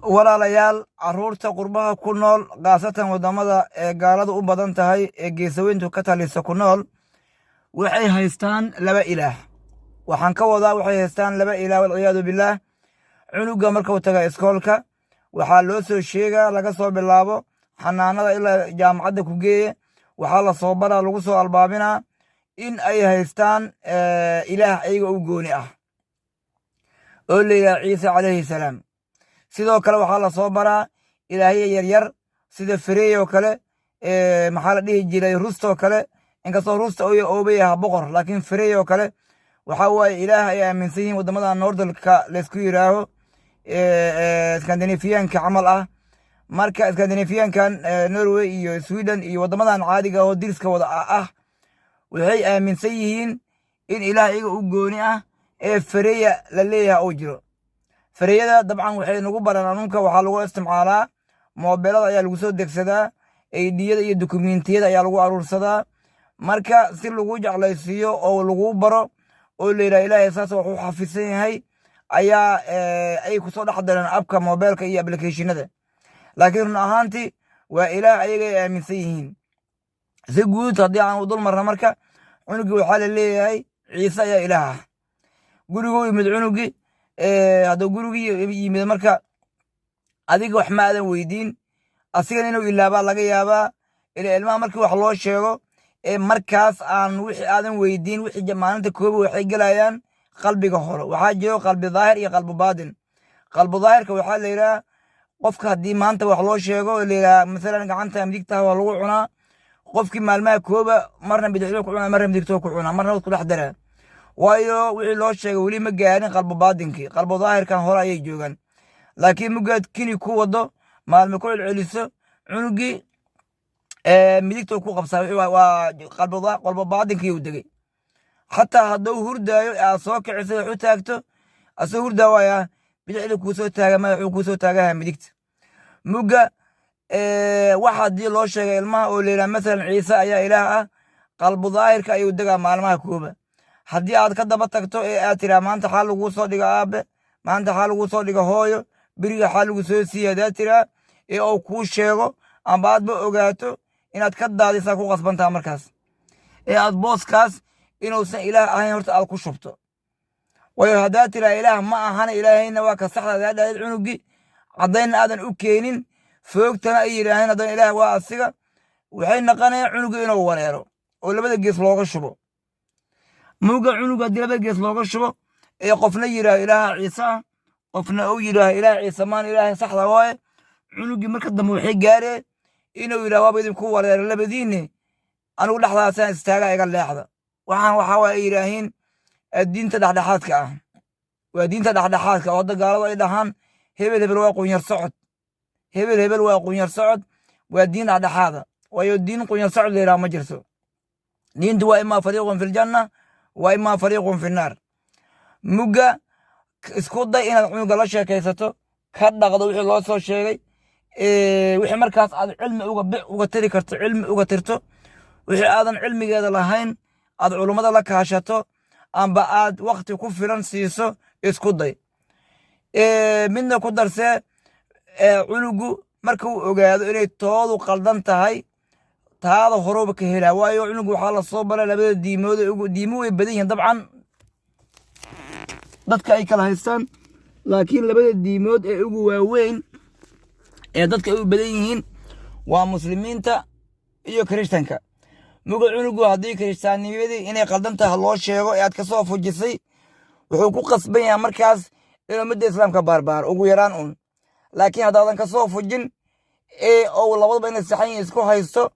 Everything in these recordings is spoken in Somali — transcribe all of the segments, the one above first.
Walaalayaal, caruurta qurbaha ku nool, khaasatan waddamada ee gaaladu u badan tahay ee geesaweyntu ka talisa ku nool, waxay haystaan laba ilaah. Waxaan ka wadaa, waxay haystaan laba ilaah, walciyaadu billaah. Cunuga markuu taga iskoolka, waxaa loo soo sheegaa, laga soo bilaabo xanaanada ilaa jaamacadda ku geeye, waxaa la soo baraa, lagu soo albaabinaa in ay haystaan ilaah ayaga u gooni ah oo la yidhaha Ciise calayhi salaam. Sidoo kale waxaa la soo baraa ilaahya yaryar sida Frey oo kale, maxaa la dhihi jiray, Rustoo kale. Inkastoo Rusta ooba yaha boqor, laakiin Frey oo kale waxaa waaye ilaah ay aaminsan yihiin waddamada Nordicka laysku yidhaaho, Skandinafiyanka camal ah. Marka Skandinafiyankan, Norway iyo Sweden iyo waddamadan caadiga oo diriska wada ah, waxay aaminsan yihiin in ilaah iyaga u gooni ah ee Freya la leeyahay uu jiro. Freyada dabcan waxay nagu baran anunka, waxaa lagu isticmaalaa moobeelada ayaa lagu soo degsadaa, ID-yada iyo dukumentiyada ayaa lagu aruursadaa. Marka si lagu jeclaysiiyo oo lagu baro oo la yidhaha Ilaahay saas wax u xafisan yahay, ayaa ay kusoo dhex dareen appka moobeelka iyo applicationada. Laakiin run ahaantii waa ilaah ayaga ay aaminsan yihiin. Si guud haddii aan u dul marna, marka cunugii waxaa la leeyahay Ciise ayaa ilaah ah. Guriguu yimid cunugii, hadduu gurigii yimid, marka adiga wax ma aadan weydiin, asigana inuu ilaabaa laga yaabaa. Ila ilmaha markii wax loo sheego ee markaas aan wixii aadan weydiin, wixii maalinta koobi waxay gelayaan qalbiga hore. Waxaa jiro qalbi daahir iyo qalbi baatin. Qalbi daahirka waxaa la yidhaha qofka haddii maanta wax loo sheego, la yidhaha masalan gacanta midigtaha waa lagu cunaa, qofkii maalmaha kooba marna bidixduu ku cunaa, marna midigtuu ku cunaa, marna ku dhex daraa, waayo wixii loo sheegay weli ma gaarin qalbi baatinkii, qalbi daahirkan hore ayay joogaan. Laakiin mugaad kini ku wado, maalme ku celceliso, cunugii midigta ku qabsaa, waa qalbi baatinkii uu degay. Xataa hadduu hurdaayo, aad soo kiciso, wax u taagto, asoo hurdaa waaya, bidixda kuu soo taaga ma, wuxuu kuu soo taagaha midigta. Mugga waxa haddii loo sheegay ilmaha oo la yidhaha masalan Ciise ayaa ilaah ah, qalbu daahirka ayuu degaa maalmaha kooba. Haddii aad ka daba tagto ee aad tiraa, "Maanta xaa laguu soo dhiga, aabe? Maanta xaa laguu soo dhiga, hooyo? Beriga xaa lagu soo siiya?" Haddaad tiraa ee uu kuu sheego amba aadba ogaato, inaad ka daadisaa ku qasbantaha markaas ee aad booskaas inuusan ilaah ahayn horta aad ku shubto. Waayo haddaad tiraa ilaah ma ahana, ilaahayna waa ka saxda haddaad dhahid, cunugii caddaynna aadan u keenin, foogtana ay yidhaaheen haddana ilaah waa asiga, waxay naqanayaan cunugii inuu wareero oo labada gees looga shubo. Muga cunuga haddii labada gees looga shubo ee qofna yidhaaho ilaaha Ciise ah, qofna uu yidhaaho ilaah Ciise maan, ilaahay saxda waaye, cunugii marka dambe waxay gaareen inuu yidhaho, "Waaba idinku wareero labadiinne, anigu dhexdaasaan istaagaa, iga leexda." Waxaan waxaa waay ay yidhaahiin diinta dhexdhexaadka ah, waa diinta dhexdhexaadka oo hadda gaaladu ay dhahaan hebel hebel waa qunyar socod, hebel hebel waa qunyar socod, waa diin dhexdhexaada. Waayo diin qunyar socod la yidhaha ma jirto. Diintu waa imaa fariiqun fi ljanna wa imaa fariiqun fi nnaar. Mugga isku day inaad cunuga la sheekaysato, ka dhaqdo wixii loo soo sheegay, wixii markaas aad cilmi uga tiri karto, cilmi uga tirto. Wixii aadan cilmigeeda lahayn, aad culummada la kaashato amba aad wakti ku filan siiso. Isku day midna ku darsee, cunugu marka uu ogaado inay toodu qaldan tahay, taada horeuba ka helaa. Waayo cunugu waxaa la soo baray labada diimood ugu diimo way badan yihiin dabcan dadka ay kala haystaan, laakiin labada diimood ee ugu waaweyn ee dadka ay u badan yihiin waa Muslimiinta iyo Kirishtanka. Muga cunugu haddii Kirishtaannimadii inay qaldan tahay loo sheego ee aad kasoo fujisay, wuxuu ku qasban yahay markaas inuu midda Islaamka baarbaaro ugu yaraan uun. Laakiin haddaadan kasoo fujin ee ou labadaba inay saxan yihiin isku haysto,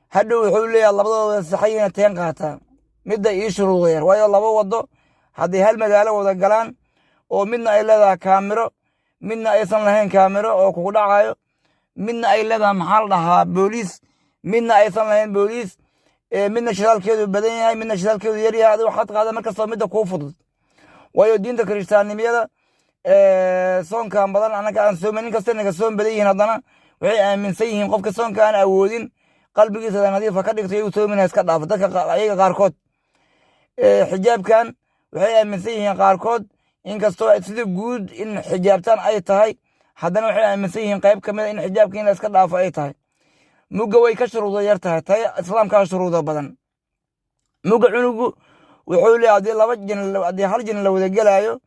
hadhow wuxuu leeyahay, "Labadooda saxan yihiin, teen qaataa midda ii shuruuda yar?" Waayo laba wado hadday hal magaalo wada galaan oo midna ay leedahay kaamiro, midna aysan lahayn kaamiro oo kugu dhacayo, midna ay leedahay, maxaa la dhahaa, booliis, midna aysan lahayn booliis, midna shidaalkeedu badan yahay, midna shidaalkeedu yar yahay, adiga waxaad qaada markastoo midda kuu fudud. Waayo diinta Kirishtaannimiyada, soonkan badan annaga aan soomin, in kasta naga soon badan yihiin, haddana waxay aaminsan yihiin qofka soonka aan awoodin, qalbigiisa nadiifa ka dhigto, iyagu soomin ha iska dhaafo. Dadka ayaga qaarkood xijaabkan waxay aaminsan yihiin qaarkood, inkastoo sida guud in xijaabtaan ay tahay, Haddana waxay aaminsan yihiin qayb ka mid a in xijaabka in la iska dhaafo ay tahay. Mugga way ka shuruudo yar tahay tay Islaamkaa, shuruudo badan. Mugga cunugu wuxuu leeyahay, haddii laba jin, haddii hal jin la wada gelaayo,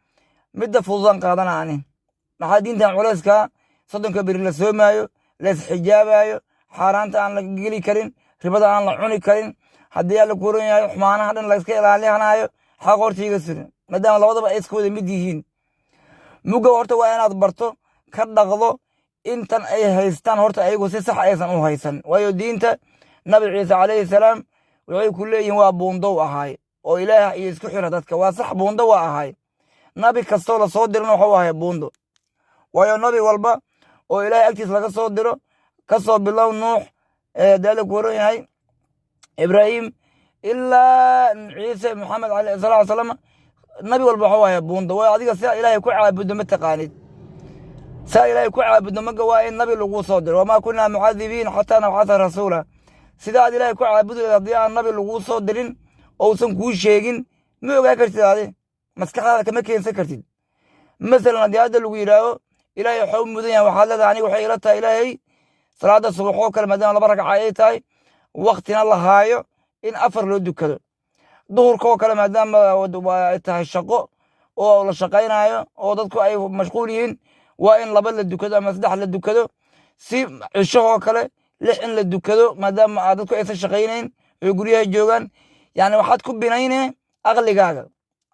midda fududan qaadana ani. Maxaa diintan culeyskaa, 30-ka beri la soomaayo, la isxijaabaayo, xaaraanta aan la geli karin, ribada aan la cuni karin, haddii Alla kuran yahay, xumaanaha dhan la iska ilaalinaayo, xaq horta iga surin, maadaama labadaba ay iska wada mid yihiin? Mugga horta waa inaad barto, ka dhaqdo intan ay haystaan. Horta ayagu si sax aysan u haysan, waayo diinta Nabi Ciise calayhi salaam waxay ku leeyihiin waa buundow ahaay oo Ilaah iyo isku xira dadka. Waa sax, buundo waa ahaay. Nabi kastoo lasoo dirana waxuu ahay buundo, waayo nabi walba oo Ilaahay agtiis laga soo diro, ka soo bilow Nuux, daala ku waran yahay, Ibraahim, ilaa Ciise Maxamed alayh salatu salam, nabi walba waxuu ahay buundo. Waayo adiga sidaa Ilaahay ku caabuddo ma taqaanid. Saa Ilaahay ku caabuddo maga waa in nabi lagu soo diro. وما كنا معذبين حتى نبعث رسولا. Sidaad Ilaahay ku caabudi lahayd haddii aan nabi laguu soo dirin ousan kuu sheegin, ma ogaa kartid. Adi maskaxdaada kama keensan kartid. Masalan, haddii hadda lagu yidhaaho Ilaahay waxaa u mudan yahay, waxaad leedahay, aniga waxay ila tahay Ilaahay salaada subax oo kale, maadaama laba ragca ay tahay, waktina la haayo, in afar loo dukado. Duhurka oo kale, maadaama ay tahay shaqo oo la shaqaynayo oo dadku ay mashquul yihiin, waa in laba la dukado ama saddex la dukado. Si cishahoo kale lix in la dukado, maadaama dadku aysan shaqaynayn oy guryaha joogaan. Yani waxaad ku binayne aqligaaga.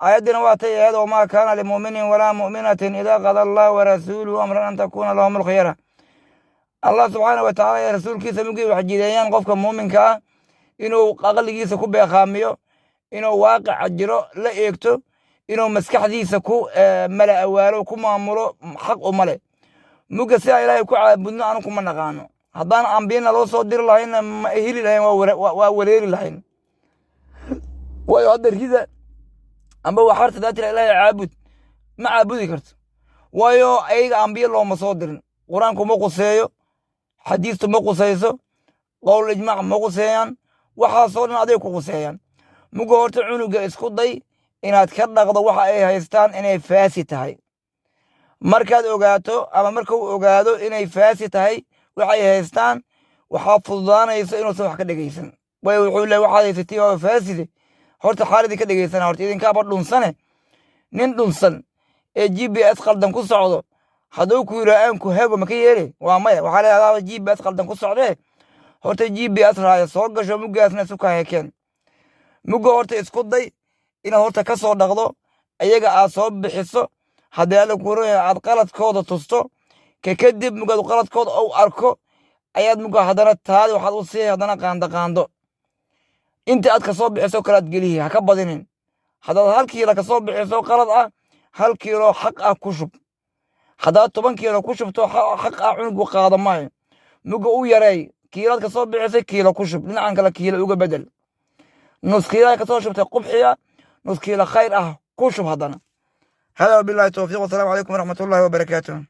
Aayaddina waa tay ahayd: وما كان لمؤمن ولا مؤمنة إذا قضى الله ورسوله أمرا أن تكون لهم الخيرة. Allah subxaana wa tacaala ee rasuulkiisa mugii wax jideeyaan, qofka muuminka ah inuu aqligiisa ku beeqaamiyo, inuu waaqica jiro la eegto, inuu maskaxdiisa ku mala awaalo, ku maamulo, xaq uma leh. Mugga sidaa Ilaahay ku caabudno anu kuma naqaano. Haddaan ambiyana loo soo diri lahaynna, ma heli lahayn, waa wareeri lahayn. Waayo hadda rida amba waxaarta daa tira Ilaahay caabud, ma caabudi karto, waayo ayaga ambiye looma soo dirin. Qur-aanku ma quseeyo, xadiistu ma qusayso, qowl ijmaac ma quseeyaan. Waxaasoo dhan aday ku quseeyaan. Muga horta cunuga isku day inaad ka dhaqdo waxa ay haystaan inay faasi tahay. Markaad ogaato ama markuu ogaado inay faasi tahay waxay haystaan, waxaa fududaanaysa inuusan wax ka dhegaysan. Waayo wuxuu leey, waxaad haysatiin waa faaside, horta xaal idinka dhegaysana, horta idinkaaba dhunsane. Nin dhunsan ee GPS qaldan ku socdo hadduu ku yidhaa aan ku hago, maka yeele? Waa maya. Waxaa leedahay GPS qaldan ku socdee, horta GPS raaya soo gasho, muggaasna isu kahekeen. Mugga horta isku day inaad horta ka soo dhaqdo ayaga, aad soo bixiso, haddii Alla kuuraya aad qaladkooda tusto. Ka kadib mugaad qaladkooda ou arko, ayaad mugga haddana taadi waxaad u siiyay haddana qaando qaando. Inta aad kasoo bixiso kalaad gelihi, ha ka badinin. Haddaad 1 kiilo kasoo bixiso qalad ah, 1 kiilo xaq ah ku shub. Haddaad 10 kiilo ku shubto xaq ah, cunugu qaado maayo. Mugga u yareey. Kiilaad kasoo bixisay, kiilo ku shub, dhinacan kale kiilo uga bedel. Nus kiilaad kasoo shubtay qubxiya, nus kiilo khayr ah ku shub haddana. هذا وبالله التوفيق، والسلام عليكم ورحمة الله وبركاته.